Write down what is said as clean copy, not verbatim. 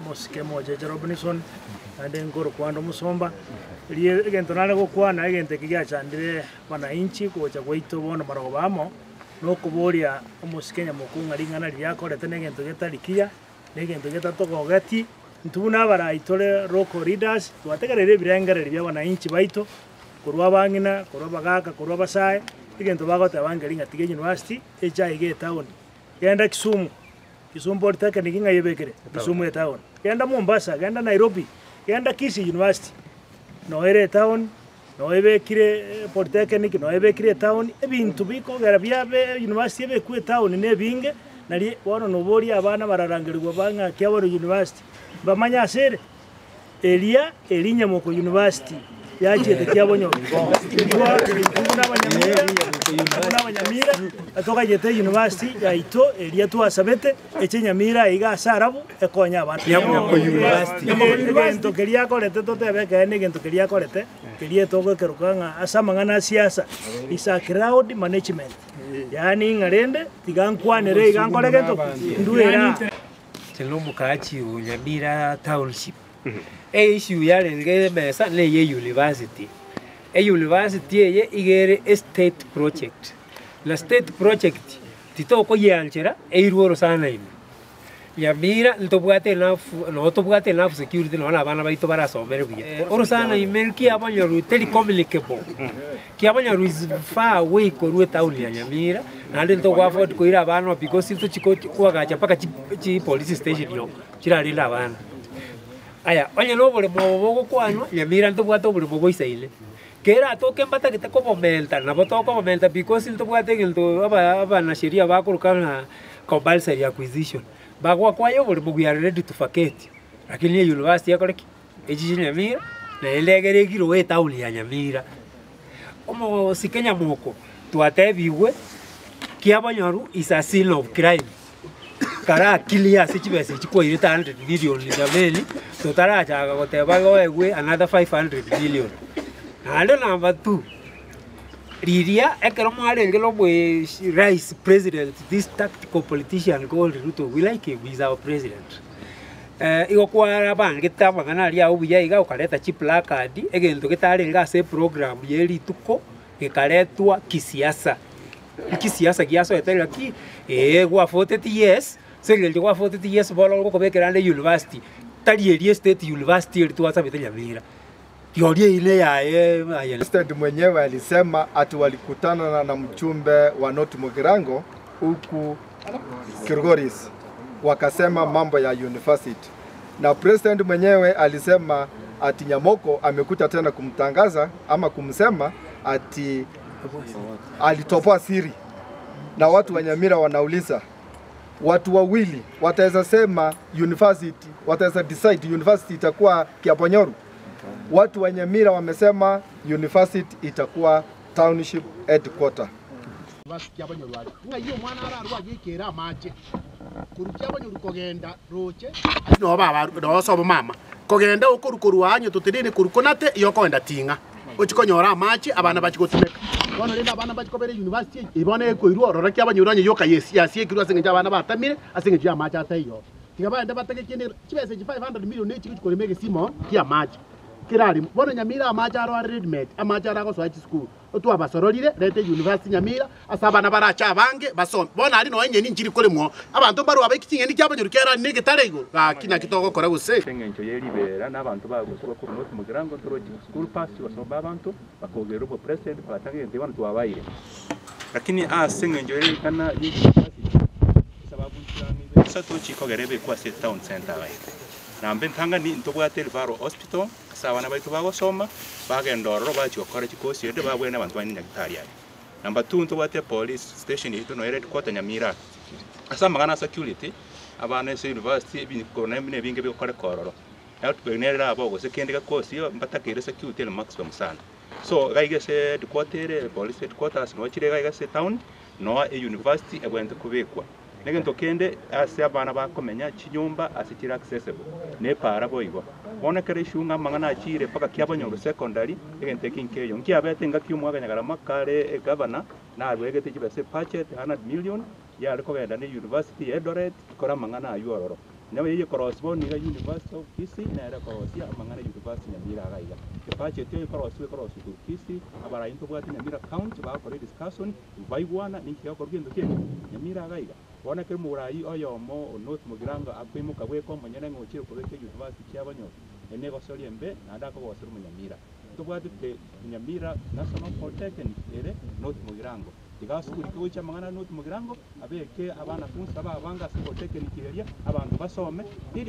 Omosike Mocheche Robinson, naende nkorokwa Omosomba. Erio egento nare gokwana egento eke giachandire wananchi gocha gwaito bono marogoba amo, na okoboria omosike nyamokong'u ng'a ring'ana riria akorete na egento getari kiya, na egento getatogogeti. Intwe buna abarai tore local leaders, twategereire ebirengererio bia wananchi baito, korwa abang'ina, korwa abagaka, korwa abasae, egento bagoteba nkeri ng'a tiga university eche aiga etown. Genda Kisumu, Kisumu Polytechnic ng'ai ebekire? Kisumu etown. Genda Mombasa, genda Nairobi, genda Kisii University, noo ere etown, noo ebekire polytechnic, noo ebekire etown, ebinto bikogera biabe university ebekwe etown na ebinge, nari bono noborie abana bararangerigwa ba ng'a kiaboro university, mbamanye ase ere. Eria eri Nyamoko University yachiete kiabonyoru. Igo intwe buna abanyamira, buna abanyamira togachete university yaito eria twasabete eche Nyamira iga ase arabu ekonye abana. Nyamoko University. Egento keria akorete totebe ekeene egento keria akorete keria togokeroka ng'a ase amang'ana a siasa is a crowd management. Yaani ng'a rende tiga nkwanere iga nkore gento ki? Ndue aa. Inche nomokaachi o Nyamira township. Eissue yarenge emesa na eye university. Euniversity eye iga ere estate project, na state project titokoyianchera eirwe orosana ime. Nyamira ntobwate enough noo tobwate enough security nonye na abana baito barasomere buya. Orosana ime kiabonyorwa teri communicable. Kiabonyorwa is far away korwa etown ya Nyamira, naende ntogo afford koira abana oo because ntochi koagacha mpaka chi police station oo chirarende abana. Aya, onye na oboremo obo bogokwanwa, Nyamira ntobwate oboremo boisaine. Keratoke mbatagete kobomenta, nabo tokobomenta because ntobwate egento aba abanasheria bakoroka ng'a compulsory acquisition. Bagoakwaya oboremo we are ready to vacate, lakini eyunivasiti ekore ki? Echiche Nyamira, naende egere egiroe etown ya Nyamira. Omosike Nyamoko twatebigwe kiabonyoru is a scene of crime. Kara clear ase chibesa echi kwairete 100 million jameni, totarachaka goteba iga oegwe another 500 million. Naende number two, riria ekero mwarenge na omoeee rais president this tactical politician called Ruto we like him he is our president. Igo kwarabangete amang'ana aria ao buya iga okareta chiplacard, egento getarenge ase eprogram ye rituko gekaretwa kisiasa. Kisiasa giasoete ng'aki ee gwafoteti yes, ase eng'encho gwafoteti yes bono ngokobekera ande university, tari eria estate university eria twasabete Nyamira, rirorio eyio ne yaye aye. President mwenyewe alisema ati walikutana na mjumbe wa North Mugirango huku Kilgoris wakasema mambo ya university na president mwenyewe alisema ati Nyamoko amekuja tena kumtangaza ama kumsema ati alitoboa siri, na watu wa Nyamira wanauliza watu wawili wataweza sema university, wataweza decide university itakuwa Kiabonyoru. Watu wa Nyamira wamesema university itakuwa township headquarter. University Kiabonyoru aria ng'ai omwana ararwe agiikere amache korwa Kiabonyoru kogenda roche aria noo baba noo sobo mama kogenda okorwa korwa aa onye totenene korwa konate igo okogenda ting'a ochie konyora amache abana bachie gotumeka. Bono rende abana mbachie kobera eyunivasiti eye eye bono ekoirwa ororo Kiabonyoru onye yoka yesi yasiekirwe ase eng'encho abana batamire ase eng'encho y'amache ataiyo oo. Tiga bagende batege kende chibesa echi 500 million echi gochia korema egesimo ki'amache keraremwe. Bono Nyamira amache aro are ready made amache aro agosoa chisukuru. Twabasororire, reta eyunivasiti Nyamira, ase abana barache abange basome. Bono aria nonya enyeni nchiri koremwa oo. Abanto mbarue abaiki ching'eni chiabanyori kera aria negetare igoro. Gaki naki togokora gose? Ase engencho ye ribeera na abanto barusigwe korwa North Mugirango ntorochi school pass chigosomba abanto bakogerera obopresident bagatanga egento bono twabaire. Lakini ase engencho ye ring'ana rie university esababu nchirang'e ibere isato chikogera ebekwe ase etown centre aya. Namba entang'ani ntobwate referral hospital. Ase abana baito bagosoma, bagenda ororo bachia gokora chikosi erinde babwene abanto bande nyagetari aria. Number two ntobwate epolice station yaito noyo ere headquarter Nyamira aa. Ase amang'ana a security, abana ase university ebikoro naende ebinge bigokoreka ororo. Outbreak nere eraba gose kende gekosio mbatakeire security ere maximum sana. So iga iga ase headquarter ere police headquarters noo chire iga iga ase etown, noo euniversity ebwenerete kobekwa. Negento kende ase abana bakomenya chinyomba ase chire accessible, na epaara boigo. Bono ekero issue ng'a amang'ana achiire mpaka kiabonyorwa secondary, egento eke nkeiyo. Nkiabete engaki omwaka Nyagarama kare egavana, naruegete chibesa ebudget 100 million, yare kogenda ne university ya Eldoret, kora amang'ana aywo ororo. Nabo eye ekorosia bono iga University of Kisii nere ekorosia amang'ana ya University Nyamira iga iga. Ebudget eye ekorosiwa ekorosiwa korwa Kisii, abarai ntobwate Nyamira County bagokora ediscussion, baigwana ninki gegokorwa gento kende Nyamira iga iga. Bono ekero omorai oyomo o North Mugirango akoimoka bweka omonyene ng'a ochire kobeka euniversity chiabanyoro, eye negosoria embe naende akogosera omonyamira. Ntobwatete Nyamira National Polytechnic ere North Mugirango. Tiga asugurike goicha amang'ana a North Mugirango, abeke abanafunsi abe abange ase polytechnic eria, abanto basome, riria.